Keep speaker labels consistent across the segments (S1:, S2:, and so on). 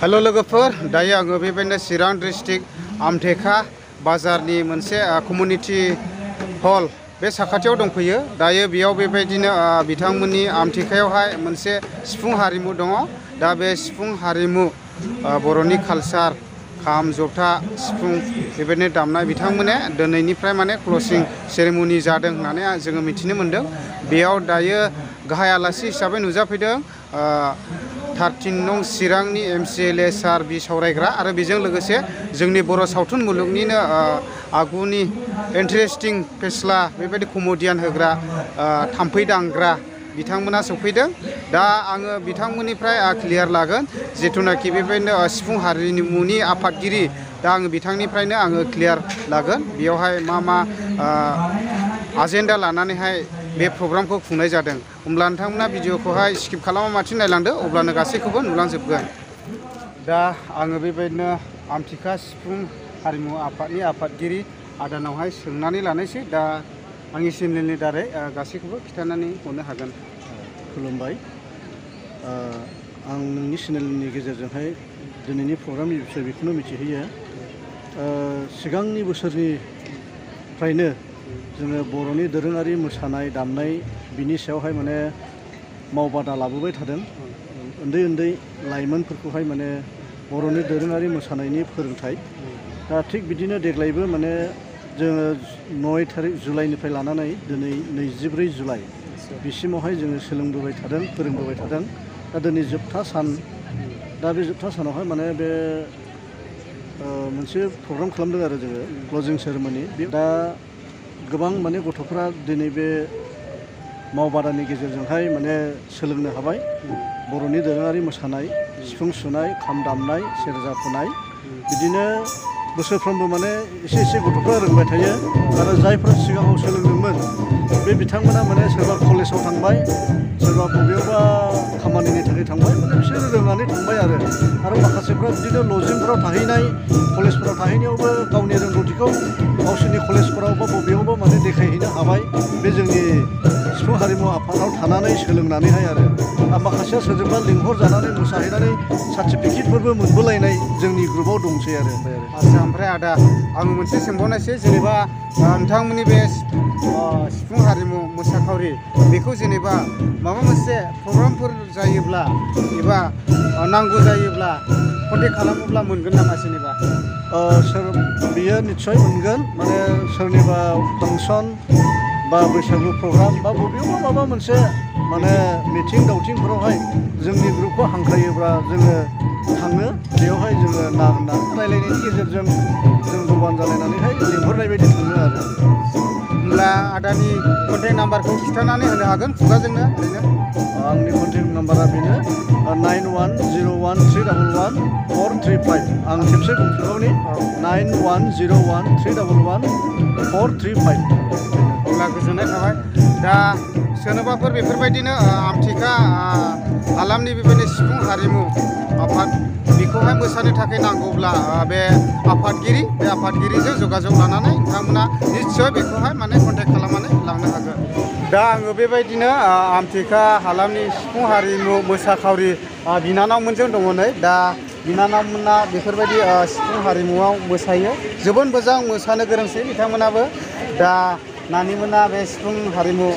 S1: Hello लोगोफोर दायो आङो बेबायदिनो चिरां डिस्ट्रिक्ट आमटेका बाजारनि मोनसे कमिउनिटी हल बे साखाथियाव दंफैयो। दायो बेयाव बेबायदिनो बिथांमोननि आमटेकायावहाय मोनसे सिफुं हारिमु दङ। दा बे सिफुं हारिमु बर'नि कालचार खाम जथा सिफुं बेबायदिनो दामनाय बिथांमोना दिनैनिफ्राय माने क्लसिं सेरेमनि जादों होननानै जोङो मिथिनो मोन्दों। बेयाव दायो गाहाय आलासि हिसाबै नुजाफैदों 13 नं चिरांनि MCLA सार बि सावरायग्रा आरो बेजों लोगोसे जोंनि बर' सावथुन मुलुगनिनो आगुनि इन्टारेस्टिं फेस्ला बेबायदि कमेडियान होग्रा थाम्फै दांग्रा बिथांमोना सफैदों। दा आङो बिथांमोननिफ्राय क्लियार लागोन जिथुनाखि बेबायदिनो सिफुं हारिमुनि आफादगिरि दा आङो बिथांनिफ्रायनो आङो क्लियार लागोन बेयावहाय मा आजेन्डा लानानैहाय बे प्रग्रामखौ खुंनाय जादों। होमब्ला नोंथांमोना भिडिअखौहाय स्किप खालामालासिनो नायलांदो अब्लानो गासैखौबो नुलांजोबगोन। दा आङो बेबायदिनो आमटेका सिफुं हारिमु आफादनि आफादगिरि आदानावहाय सोंनानै लानायसै। दा आंनि चेनेलनि दारै गासैखौबो खिन्थानानै हरनो हागोन।
S2: खुलुमबाय। आं नोंनि चेनेलनि गेजेरजोंहाय दिनैनि प्रग्रामनि बिषय बेखौनो मिथिहोयो। सिगांनि बोसोरनिफ्रायनो जोङो बर'नि दोरोङारि मोसानाय दामनाय बिनि सायावहाय माने मावबादा लाबोबाय थादों। उन्दै उन्दै लाइमोनफोरखौहाय माने बर'नि दोरोङारि मोसानायनि फोरोंथाइ। दा थिग बिदिनो देग्लायबो माने जोङो 9 जुलाइनिफ्राय लानानै दिनै 24 जुलाइ बिसिमावहाय जोङो सोलोंबोबाय थादों फोरोंबोबाय थादों। दा दिनै जोबथा सान। दा बे जोबथा सानावहाय माने बे मोनसे प्रग्राम खालामदों आरो जोङो क्लजिं सेरेमनि। दा गोबां माने गथ'फोरा दिनै बे मावबादानि गेजेरजोंहाय माने सोलोंनो हाबाय। बर'नि दोरोङारि मोसानाय सिफुं सुनाय खाम दामनाय सेरजा फुनाय बिदिनो बोसोरफ्रोमबो माने एसे एसे गथ'फ्रा रोंबाय थायो। आरो जायफ्रा सिगाङाव सोलोंदोंमोन बे बिथांमोना माने सोरबा कलेजाव थांबाय सोरबा बबेयावबा खामानिनि थाखाय थांबाय माने बिसोरो रोंनानै थांबाय आरो माखासेफ्रा बिदिनो लजिंफोराव थाहैनाय कलेजफोराव थाहैनायावबो गावनि रोंगौथिखौ गावसोरनि कलेजफोराव बा बबेयावबा माने देखायहैनो हाबाय। बे जोंनि सिफुं हारिमु आफादाव थानानै सोलोंनानैहाय आरो माखासेया सोरजोंबा लिंहर जानानै मोसाहैनानै सार्टिफिकेटफोरबो मोनबोलायनाय जोंनि ग्रुपाव दंसै आरो।
S1: आচ্ছা ओमफ्राय आदा आं मोनसे सोंबावनायसै जेनेबा नोंथांमोननि बे सिफुं हारिमु मोसाखावरि बेखौ जेनेबा माबा मोनसे प्रग्रामफोर जायोब्ला एबा नांगौ जायोब्ला कन्टेक्ट खालामोब्ला मोनगोन नामा जेनेबा?
S2: बियो निस्सय मोनगोन। माने सोरनिबा फांसन बा बैसागु प्रग्राम बा बबेयावबा माबा मोनसे माने मिथिं दावथिंफोरावहाय जोंनि ग्रुपखौ हांख्रायोब्ला जोङो थाङो। बेयावहाय जोङो ना रायलायनायनि गेजेरजों जों जबान जालायनानैहाय लिंहरनाय बायदि थाङो आरो।
S1: होमब्ला आदानि कन्टेक्ट नाम्बारखौ खिन्थानानै होनो हागोन खुगाजोंनो ओरैनो?
S2: आंनि कन्टेक्ट नाम्बारा बेनो 9101311435। आं खेबसे बुंफिनबावनि 9101311435।
S1: अब्ला गोजोननाय थाबाय। दा सोरनोबाफोर बेफोरबायदिनो आमटेका हालामनि बेबायदि सिफुं हारिमु आफाद बेखौहाय मोसानो थाखाय नांगौब्ला बे आफादगिरिजों जगाजग लानानै नोंथांमोना निस्सय बेखौहाय माने कन्टेक्ट खालामनानै लांनो हागोन। दा आङो बेबायदिनो आमटेका हालामनि सिफुं हारिमु मोसाखावरि बिनानावमोनजों दङ नै। दा बिनानावमोना बेफोरबायदि सिफुं हारिमुआव मोसायो। जोबोद मोजां मोसानो गोरोंसै बिथांमोनाबो। दा नानिमोना बे सिफुं हारिमु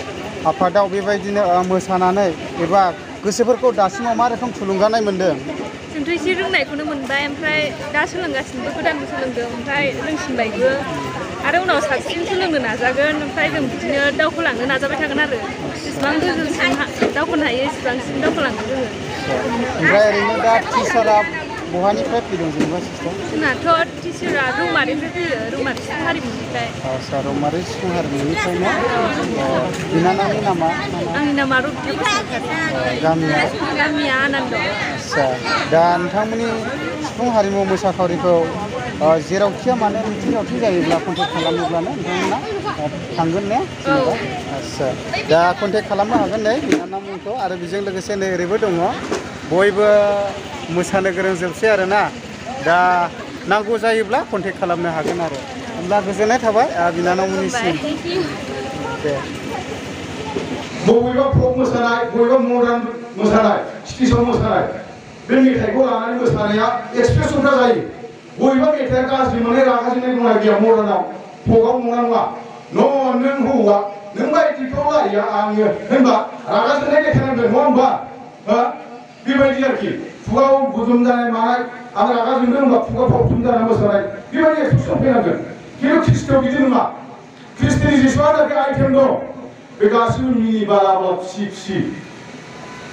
S1: आफादाव बेबायदिनो मोसानानै एबा गोसोफोरखौ दासिमाव मा रोखोम थुलुंगानाय मोन्दों?
S3: जोंथ' एसे रोंनायखौनो मोनबाय। ओमफ्राय दा सोलोंगासिनोबो गोदानबो सोलोंदों ओमफ्राय रोंसिनबायबो आरो उनाव साबसिन सोलोंनो नाजागोन। ओमफ्राय जों बिदिनो दावखोलांनो नाजाबाय थागोन आरो जेसेबां गोजौसिम दावखोनो हायो एसेबांसिम दावखोलांगोन जोङो।
S1: ओमफ्राय ओरैनो दा टिचारा बहानिफ्राय फैदों जेनेबा सिस्टार?
S3: जोंनाथ' टिचारा रौमारिनिफ्राय फैयो रौमारि सिफुं हारिमुनिफ्राय।
S1: आচ্ছা रौमारि सिफुं हारिमुनिफ्रायनो। बिनानावनि नामा?
S3: आंनि नामा रबिथा बसुमतारी। गामिया आनन्द।
S1: आচ্ছা दा नोंथांमोननि सिफुं हारिमु मोसाखावरिखौ जेरावखिया मानो मिथिं दावथिं जायोब्ला कन्टेक्ट खालामोब्लानो नोंथांमोना थांगोन ने? आচ্ছা दा कन्टेक्ट खालामनो हागोन नै बिनानावमोनखौ। आरो बेजों लोगोसे नै ओरैबो दङ बयबो मोसानो गोरों जोबसै आरोना। दा नांगौ जायोब्ला कन्टेक्ट खालामनो हागोन आरो। होमब्ला गोजोननाय थाबाय बिनानावमोननिसिम। दे
S4: बबेबा फक मोसानाय बबेबा मडार्न मोसानाय स्टेजाव मोसानाय
S1: बे मेथाइखौ लानानै मोसानाया एक्सप्रेसनफ्रा जायो बबेबा मेथाइया गाज्रि मोननाय रागा जोंनाय दंना गैया मदार्नाव फकआव नङा नङा नों हौवा नों बायदिखौ लाया आङो होनबा रागा जोंनाय देखायनांगोन नङा होनबा बेबायदि आरोखि खुगाव गुदुं जानाय मानाय आं रागा जोंदों होनबा खुगा फावथुम जानाय मोसानाय बेबायदि एक्सप्रेसन फैनांगोन खिन्थु ख्रिस्ट'आव बिदि नङा ख्रिस्ट'नि जेसेबांनाखि आइटेम दं बे गासिबो मिनि बाला खुसि खुसि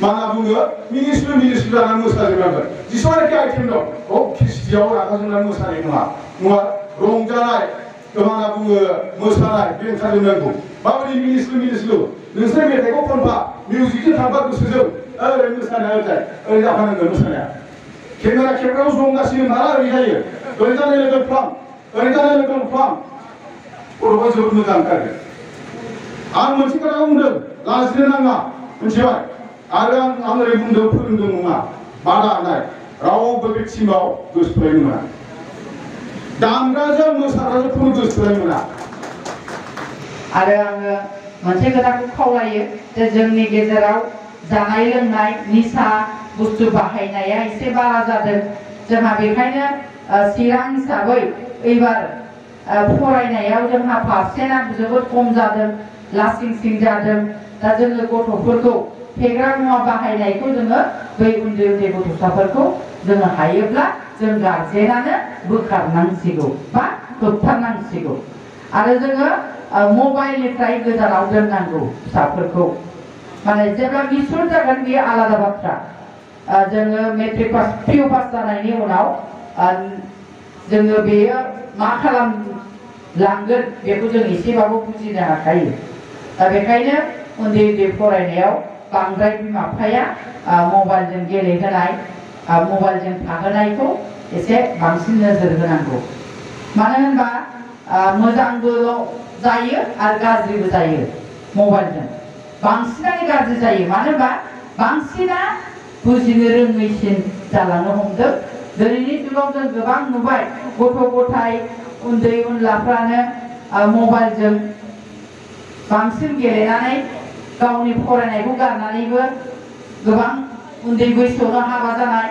S1: मा होनना बुङो मिनिस्लु जानानै मोसाजोबनांगोन जेसेबांनाखि आइटेम दं ख्रिस्टियाव रागा जोंनानै मोसानाय नङा रंजानाय मा होनना बुङो मोसानाय बे ओंखारजोबनांगौ माबायदि मिनिस्लु नोंसोर मेथाइखौ खनफा मिउजिकजों थांबा गोसोजों ओरै मोसानाया ओरै जाफानांगोन मोसानाया केमेरा खेबग्रायाव जंगासिनो नाला ओरै जायो ओरै जानाय लोगो फ्लाम गथ'फ्रा जोबोद मोजां ओंखारगोन आं मोनसे खोथाखौ बुंदों लाजिनो नाङा मिथिबाय आरो आं ओरै बुंदों फोरोंदों नङा बादा होनाय रावबो बे टिमाव गोसो थोलायनो मोना दामग्राजों मोसाग्राजों खुनु गोसो थोलायनो मोना
S4: आरो आङो मोनसे खोथाखौ खावलायो जे जोंनि गेजेराव जानाय लोंनाय निसा बुस्थु बाहायनाया एसे बारा जादों जोंहा बेखायनो चिरां हिसाबै एबार फरायनायाव जोंहा पारसेन्टआ जोबोद खम जादों लासिं सिं जादों दा जोङो गथ'फोरखौ फेग्रा मुवा बाहायनायखौ जोङो बै उन्दै गथ'साफोरखौ जोङो हायोब्ला जों गारजेनानो बोखारनांसिगौ बा होबथारनांसिगौ आरो जोङो मबाइलनिफ्राय गोजानाव दोननांगौ फिसाफोरखौ माने जेब्ला मिसुर जागोन बेयो आलादा बाथ्रा जोङो मेट्रिक पास पिइउ पास जानायनि उनाव जोङो बेयो मा खालामलांगोन बेखौ जों एसेबाबो बुजिनो हाखायो दा बेखायनो उन्दै फरायनायाव बांद्राय बिमा बिफाया मबाइलजों गेलेहोनाय मबाइलजों थाहोनायखौ एसे बांसिन नोजोर होनांगौ मानो होनबा मोजांबो जायो आरो गाज्रिबो जायो मबाइलजों बांसिनानो गाज्रि जायो मानो होनबा बांसिना बुजिनो रोङैसिन जालांनो हमदों दिनैनि जुगाव जों गोबां नुबाय गथ' गथाय उन्दै उनलाफ्रानो मबाइलजों बांसिन गेलेनानै गावनि फरायनायखौ गारनानैबो गोबां उन्दै बैसोआवनो हाबा जानाय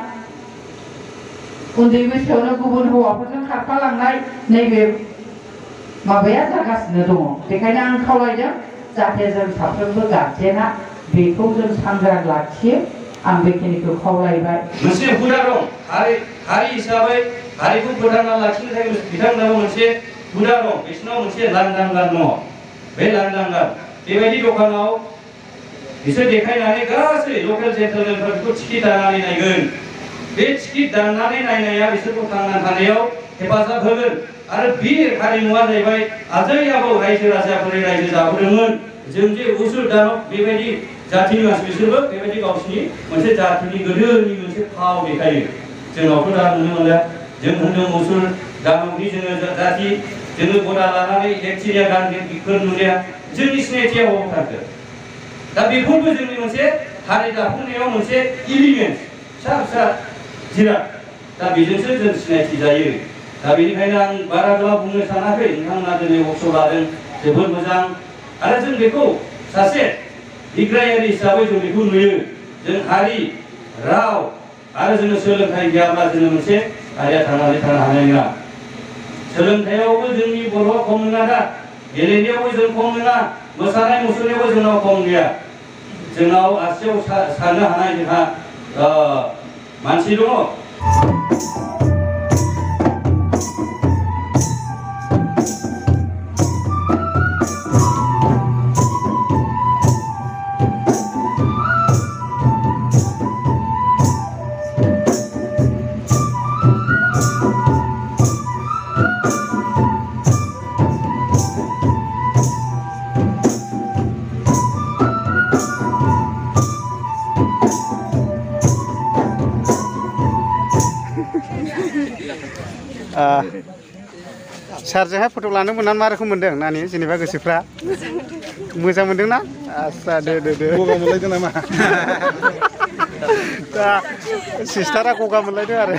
S4: उन्दै बैसोआवनो गुबुन हौवाफोरजों खारफालांनाय नैबे माबाया जागासिनो दङ बेखायनो आं खावलायदों जाहाथे जों साफ्रोमबो गारजेना बेखौ जों सांग्रां लाखियो आं बेखिनिखौ खावलायबाय
S5: मोनसे हुदा दं हारि हिसाबै हारिखौ फोथांना लाखिनो थाखाय बिथांमोनाव मोनसे हुदा दं बिसोरनाव मोनसे लांदां गान दङ बे लांदां गान बेबायदि दखानाव बिसोर देखायनानै गासै लकेल सेन्ट्रेलफोरा बेखौ टिकेट दाननानै नायगोन बे टिकेट दाननानै नायनाया बिसोरखौ थांना थानायाव हेफाजाब होगोन आरो बे हारिमुवा जाहैबाय आजै आबौ रायजो राजाफोरनि रायजो जाबोदोंमोन जों जे उसुर दानब बेबायदि जाथिनि मानसि बिसोरबो बेबायदि गावसिनि मोनसे जातिनि गोदोनि मोनसे फाव देखायो जोंनावथ' दा नुनो मोनला जों होनदों उसुर दानबनि जोङो जाति जोङो गदा लानानै एकसिरिया गानफोर नुनाया जोंनि सिनायथिया अबथारखो दा बेफोरबो जोंनि मोनसे हारि दाफुंनायाव मोनसे इलिमेन्ट फिसा जिराद दा बेजोंसो जों सिनायथि जायो दा बेनिखायनो आं बारा गोलाव बुंनो सानाखै नोंथांमोना दिनै वर्कशप लादों जोबोद मोजां आरो जों बेखौ सासे बिग्रायारि हिसाबै जों बेखौ नुयो जों हारि राव आरो जोङो सोलोंथाइ गैयाब्ला जोङो मोनसे हारिया थांनानै थानो हानाय नङा सोलोंथायावबो जोंनि बर'आ खम नङा दा गेलेनायावबो जों खम नङा मोसानाय मुसुरनायावबो जोंनाव खम गैया जोंनाव आसियाव साननो हानाय जोंहा मानसि दङ
S1: सारजोंहाय फट' लानो मोननानै मा रोखोम मोनदों नानि जेनेबा गोसोफ्रा मोजां मोनदोंना आस्सा दे
S2: गगा मोनलायदों नामा
S1: दा सिस्टारा गगा मोनलायदों आरो